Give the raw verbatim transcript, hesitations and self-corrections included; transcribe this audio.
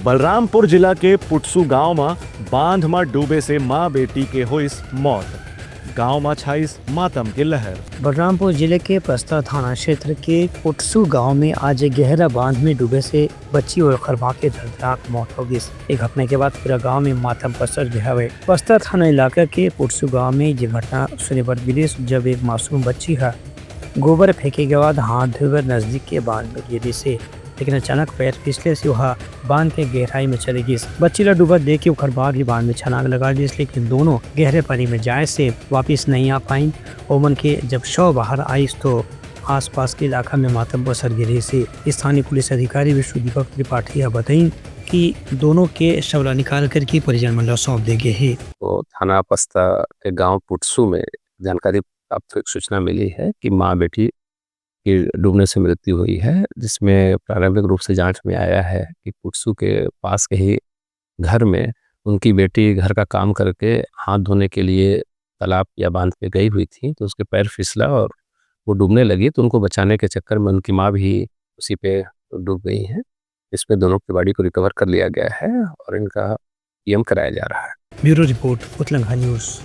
बलरामपुर जिला के पुटसू गांव म बांध म डूबे से मां बेटी के होइस मौत। गांव म छाइस मातम के लहर। बलरामपुर जिले के पस्ता थाना क्षेत्र के पुटसू गांव में आज एक गहरा बांध में डूबे से बच्ची और ओकर मां के दर्दनाक मौत हो गिस। ए घटना के बाद पूरा गांव में मातम पसर गे हवे। पस्ता थाना इलाका के पुटसू गांव में ये घटना सुने बर मिलिस, जब एक मासूम बच्ची ह गोबर फेंके के बाद हाथ धोए बर नजदीक के बांध में गिरिस हे, लेकिन अचानक पैर फिसले से ओहा बांध के गहराई में चले गिस। बच्ची ला डूबत देख के ओकर मां भी बांध में छलांग लगा दिस, लेकिन दोनों गहरे पानी में जाए से वापिस नहीं आ पाइन। ओमन के जब शव बाहर आइस, तो आसपास के इलाका में मातम पसर गे रहिस हे। स्थानीय पुलिस अधिकारी विष्णु दीपक त्रिपाठी ह बताइन कि दोनों के शव ला निकाल करके परिजन मन ला सौंप दे गे हे। तो थाना पस्ता के गांव पुटसू में जानकारी प्राप्त हुई, सूचना मिली है कि मां बेटी की डूबने से मृत्यु हुई है, जिसमें प्रारंभिक रूप से जांच में आया है कि पुटसू के पास के ही घर में उनकी बेटी घर का काम करके हाथ धोने के लिए तालाब या बांध पे गई हुई थी, तो उसके पैर फिसला और वो डूबने लगी। तो उनको बचाने के चक्कर में उनकी माँ भी उसी पे डूब गई हैं। इसमें दोनों की बॉडी को रिकवर कर लिया गया है और इनका पीएम कराया जा रहा है। Bureau report, Utlangha news.